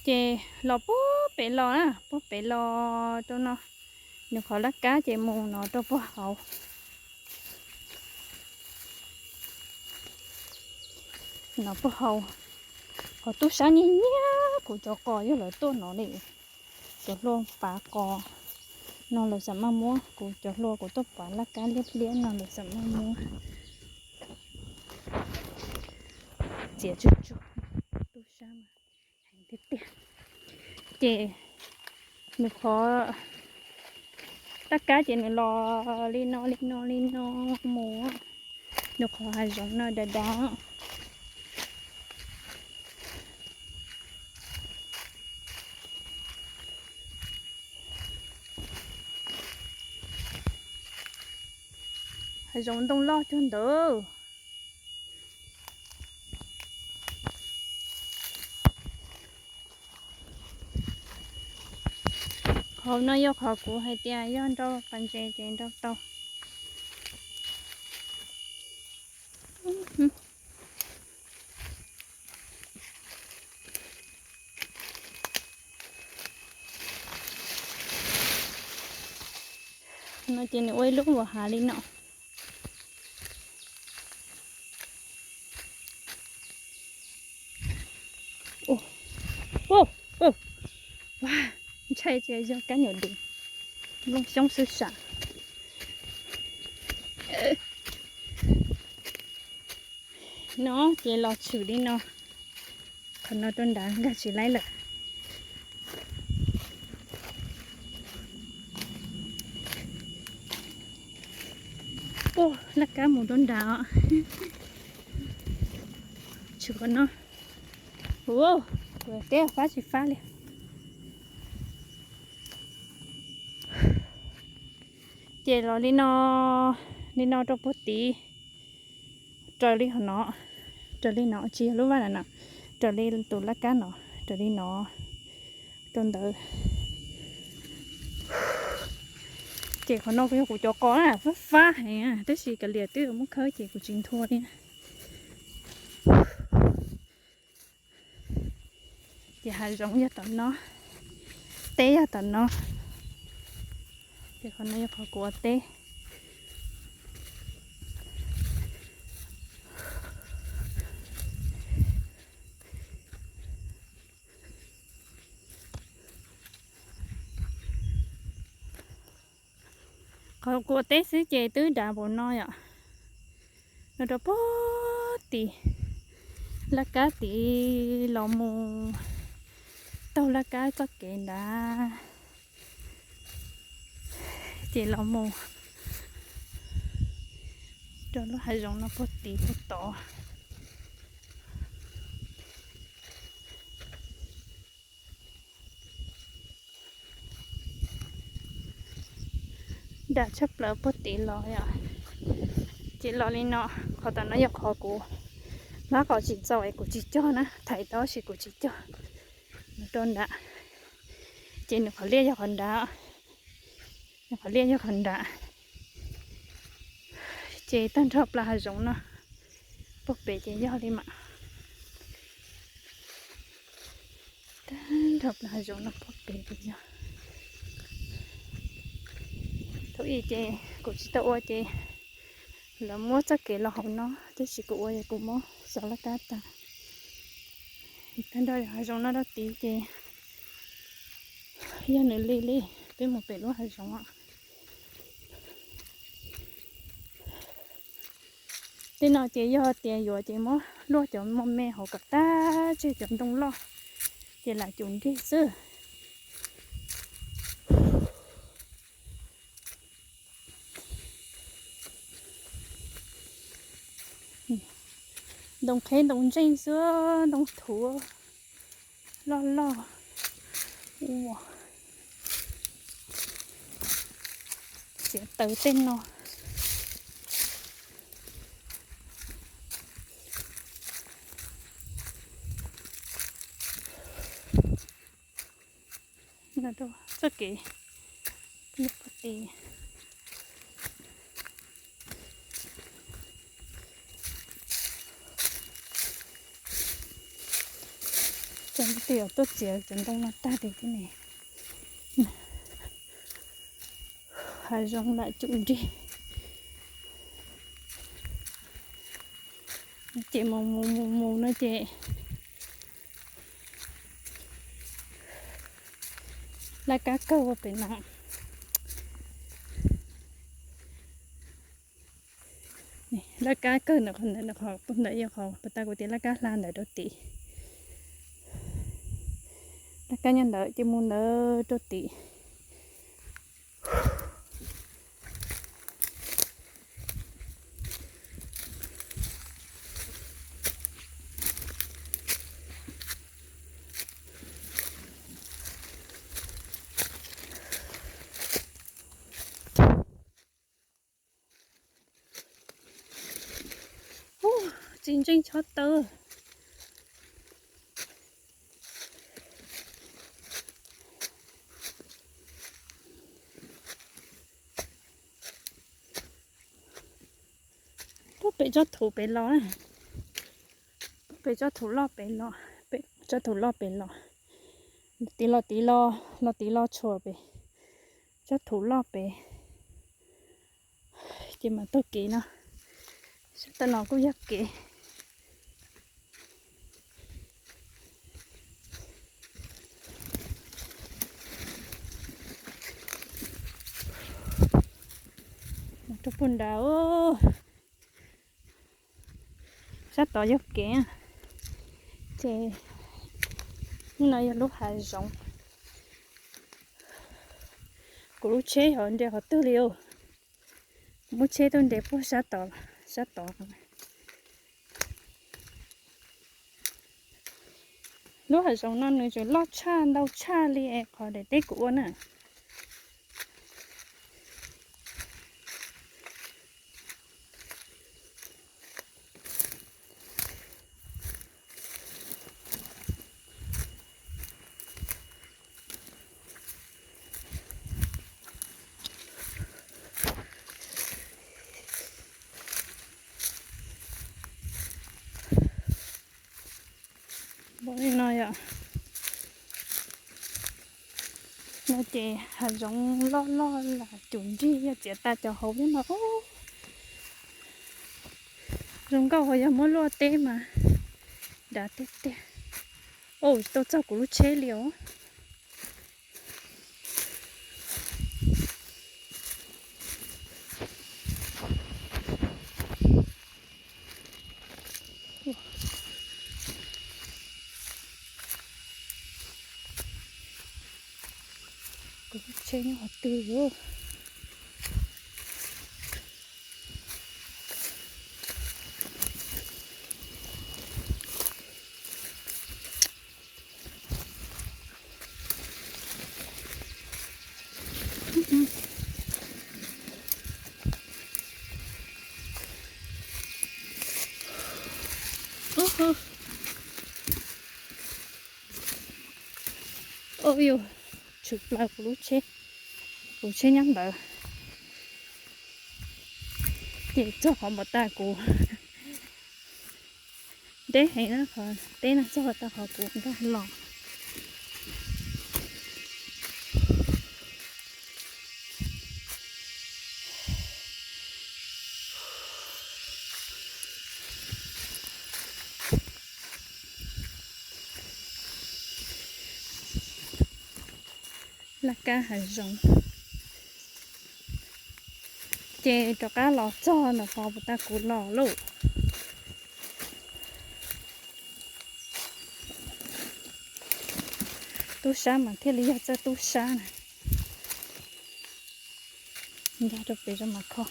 Ces los puag pem los na, puag pem los rau no, nws qhov laj kab ces mus no rau puag hauv. No puag hauv, qhov tub sab nyiab nyiab kuv cov qos yog lawv tuaj no li. Cov hlua pav qos no lawv xam maj muab, kuv cov hlua kuv tuaj pav laj kab liab liab no lawv xam maj muab. Txiav tsuj tsuag, tub sab mas heev tiag tiag. Ces nws qhov laj kab ces nws los li no li no li no mus, nws qhov hav zoov no dav dav. Hav zoov ntoo loj cuag ntawd. Qhov no yog qhov kuv hais tias yog nrau pas ntses ces nrau tau. No ces nws ua ib lub vos hav li no. Ntshai tias yog kab nyuam dub, nplooj xyoob xwb sam. No ces los tshwm li no, qhov no rau nrad nkag tsis laib lawm. Ua laj kab mus rau nrad os. Tshwm qhov no. Ua, kuv teb fab tsis fab li. Ces los li no, li no rau puag tid, raws li hov no, raws li no tsis yog lub vaj no, raws li tus laj kab no, raws li no rau ntawd. Ces qhov no kuj yog kuv cov qos na, fab fab heev, tab sis kav liam twb muab khawb ces kuv tsis nthua li. Ces hav zoov yog tom no, teb yog tom no. Ces qhov no yog qhov kuv ua teb. Qhov kuv ua teb xwb ces twb dav npaum no yom. No rau puag tid, laj kab tid los mus, taug laj kab txoj kev nrad, ces los mus rau lub hav zoov no puag tid puag tod. Dam tshaj plaws puag tid los yom. Ces los li no, qhov tom no yog qhov kuv hmab qos tsis txaus es kuv tsis cog na, thaiv tau tab sis kuv tsis cog. Mus rau nrad, ces nws qhov liaj yog qhov nrad, nws qhov liaj yog qhov nrad. Ces tag nrho plas hav zoov no, puag pem ces yog li mas. Tag nrho plas hav zoov no puag pem ces yog. Thaum ub ces kuv tsis tau ua ces lawv muab txoj kev los hauv no, tab sis kuv ua es kuv muab xov laj kab tag. Tag nrho hav zoov no rau tid ces yog nws li li, peb mus pem lub hav zoov. Tej no ces yog tias yuav ces muab luaj cov mos me hauv kom tag tseg cov ntoo loj, ces lam cum nrig xwb. Ntoo qheb ntoo ntseej xwb, ntoo thuv loj loj. Ua, txiav taws tej no. Txoj kev puag tid. Cov twb yog tuaj txiav cov ntoo no tag li thiab ne. Hav zoov lam cum nrig. Ces mus mus mus mus no ces laj kab kawg ua pem no. Laj kab kawg ntawm qhov ntawd, qhov ntawd yog qhov puag ta kuv tias laj kab hla ntawd rau tim. Laj kab nyob ntawd ces mus ntawd rau tim. Txiv ntseej chob tawb. Tuaj pem tsob thuv pem los, pem tsob thuv loj pem los, pem tsob thuv loj pem los, tiv los tiv los, los tiv los tshuam pem tsob thuv loj pem. Ces mam taug kev no, sab tod los kuj yog kev. Rau puag nrad, sab tod yog kev, ces no yog lub hav zoov. Kuv lub tsheb ho nres qhov twg li os? Kuv muab tsheb tuaj nres puag sab tod, sab tod. Lub hav zoov no nws tseem loj tshaj ntau tshaj li qhov daim teb kuv ua na. Npaum li no yom. No ces hav zoov loj loj lam cum nrig, yog txiav tas cov hauv thiab mas zoo nkauj, ho yog muab luaj teb mas dav tiag tiag. Tsis tau txog kuv lub tsheb li os. Kuv lub tsheb nyob qhov twg os? Ub, yuav tshwm plaws kuv lub tsheb, kuv tsheb nyob ntawd. Ces txog qhov npam tas kuv deb heev na, qhov teb no txog tau qhov kuv nkag los. Laj kab hav zoov. Ces rov qab los txog ntawm qhov puas tag kuv los lauj. Tub sab mas thiaj li yog txawj tub sab na. Nkag rau pem rau mas kho.